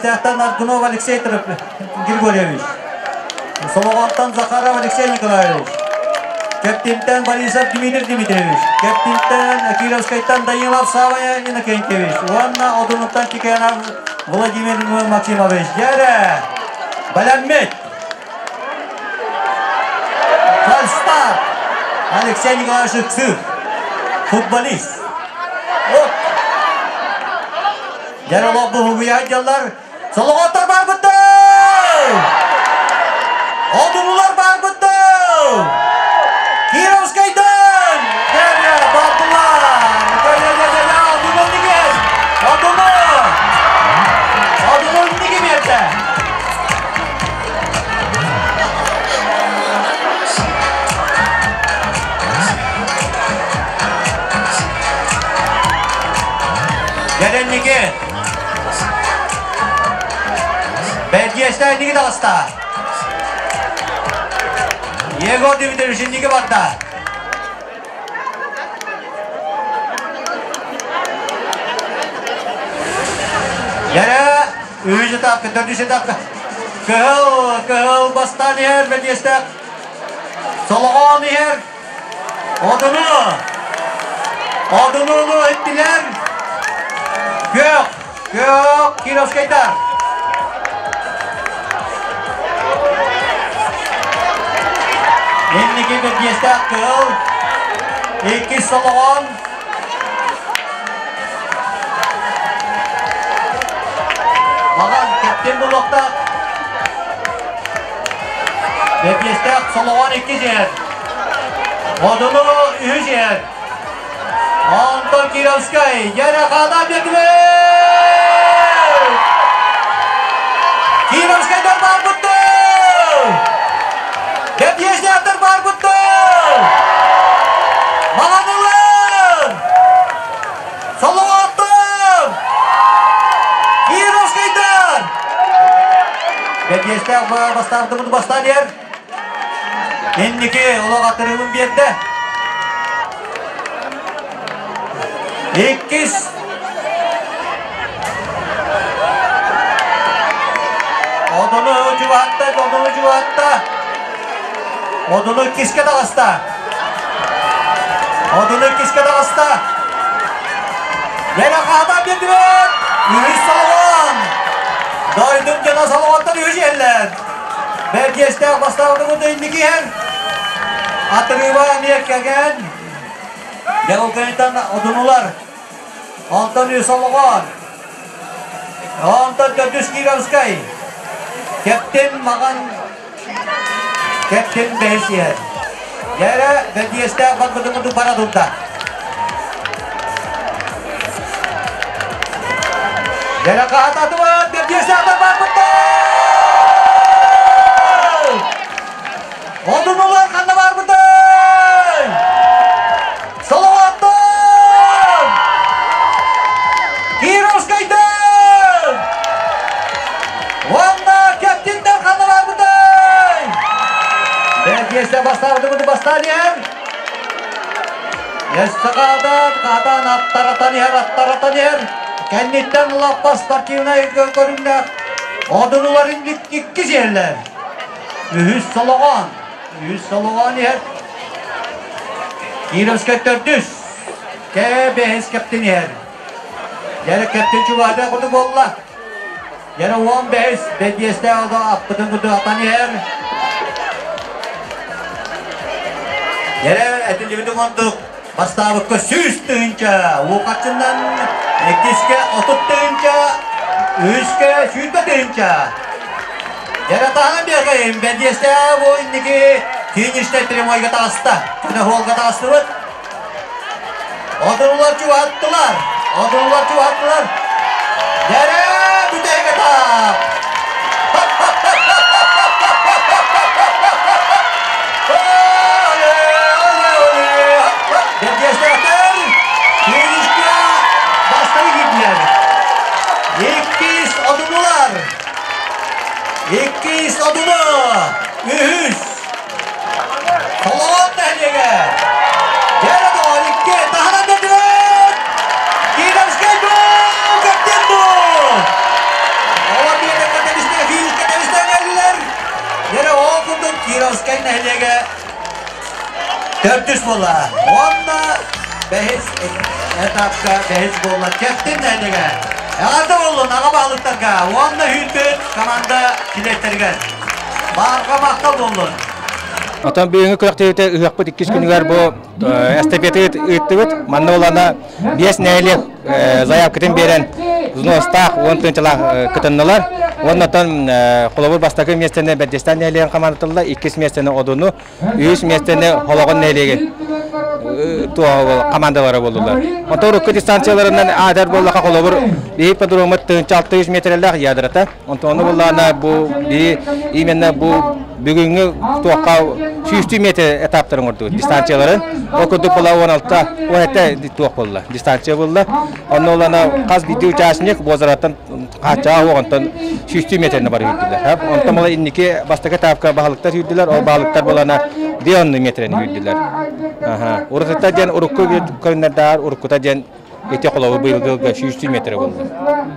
Тахтан Аргунов Алексей Григорьевич, Солоҕонтон Захаров Алексей Николаевич, Кэптинтэн Борисов Дмитрий Дмитриевич, Кэптинтэн Кировскайтан Данилов Савва Иннокентьевич уонна Одунуттан Тикенов Владимир Максимович. Дьэрэ! Бэлэммит! Фальстарт! Алексей Николаевич Ыксыыр, футболист. Вот. Дьэ, олох буһугуйа дьаллар. Солоҕоттор барбыттар! Одунулар барбыттар! Кировскайдан! Дьэ, бардылар! Дьэ, одуну нигер! Одуну! Одуну ники берді! Дьэрэнники Бэрдиэстээх инники таҕыста. Егор Дмитриевич инники барда. Дьэрэ үһүс этапка, төрдүс этапка. Кыһыл, кыһыл бастаан иһэр Бэрдиэстээх. Солоҕоон иһэр. Одуну! Одунуну эттилэр. Күөх! Күөх Кировскайдар! Инники бэрдиэстээх кыыл. Иккис солоҕон. Маҕан кэптин булуохтаах. Бэрдиэстээх солоҕон иккис иһэр. Одуну үһүс иһэр. Антон Кировскай, Ярахана Бекве! Кировскайдар барбыттар! Бэрдиэстээхтэр барбыттар! Маҕанылар! Солоҕоттор! Кировскайдар! Бэрдиэстээх бастаабытыбыт бастаан иһэр. Инники олох атырыыбын биэрдэ. Иккис Одуну чугаһатта, одуну чугаһатта. Одуну иккискэ таҕыста. Одуну иккискэ таҕыста. Лена хаата биэрдибит. Үһүс салон. Дойдум дьоно салоҕоттон үһүс иһэллэр. Бэрдиэстээх бастаабытыбыт инники иһэр. Атырыыба эмиэ кэгэн. Дьабылкайытан одунулар. Онтон үс олоҕон. Онтон төрдүс Кировскай. Кэптин Маҕан Кэптин бэһис иһэр. Дьэрэ бэрдиэстээх барбытымытын бара турда. Дьэрэ хаһататыбыт, бэрдиэстээхтэр барбыттар! Одунулар ханна барбытай? Солоҕоттон! Кировскайдан! Уонна Кэптинтэн ханна барбытай? Бэрдиэстэ бастаабытыбыты бастаан иһэр. Эстакадан хаатан аттаратан иһэр, аттаратан иһэр. Кэнниттэн лаппа спортивнай көрүҥнээх одунуларын икки сиэллэр. Үһүс солоҕоон. Үһүс солоҕоон иһэр. Кировскай төрдүс. Кэ бэһис кэптин иһэр. Дьэрэ кэптин чугаһата куту буолла. Дьэрэ 15 бэдиэстээх ото аппытын куту атан иһэр. Дьэрэ этиллибитин курдук бастаабыкка 100 000, уукаччынан иккискэ 30 000, үһүскэ 20 000. Дьэрэ таһынан биэргэйим бэдиэстээх бу инники фиништэй прямойга таҕыста. Күнэ хуолга таҕыстыбыт. Одунулар чугаһаттылар. Одунулар чугаһаттылар. Дьэрэ бүтэһик этап. Бэрдиэстээхтэр финишка бастакы киирдилэр. Иккис одунулар. Иккис одуну. Үһүс. Солоҕон нэһилиэгэ. Дьэрэ доҕор икки таһынан бэрдибит. Кировскай бу! Кэптин бу! Кировскай нэһилиэгэ төрдүс буолла. Уонна бэһис этапка бэһис буолла Кэптин нэһилиэгэ. Эҕэрдэ буоллун аҕа баһылыктарга уонна сүүрбүт команда чилиэттэригэр. Баарга махтал буоллун. Отон бүгүҥҥү күрэхтэһиитэ ыһыахпыт иккис күнүгэр бу эстафета ыыттыбыт. Манна улана биэс нэһилиэк заявкатын биэрэн взностаах уон тыһыынчалаах кытыннылар. Уонна оттон холобур бастакы миэстэни Бэрдьэстээн нэһилиэгин хамаандатылла, иккис миэстэни Одуну, үһүс миэстэни Хологон нэһилиэгин командалара буоллулар. Онтон урукку дистанцияларынан аатар буоллаха холобур биһи ипподроммут 1600 метрэлээх ядрата. Онтон ону буллаана бу биһи именно бу бүгүҥҥү туохха сүүстүү метр этаптарын оҥордубут дистанцияларын. Ол курдук була 16 17 туох буолла дистанция буолла. Онно улана хас биирдии участник буозараттан хааччаҕа уоҕунтан сүүстүү метрини бары үүрдүлэр. Онтон була инники бастакы этапка баһылыктар үүрдүлэр, ол баһылыктар булана 5 метрини үүрдүлэр. Урутта диэн урукку көрүннэрдээр уруккута диэн ити холобур быйылгы 100 метр буолла.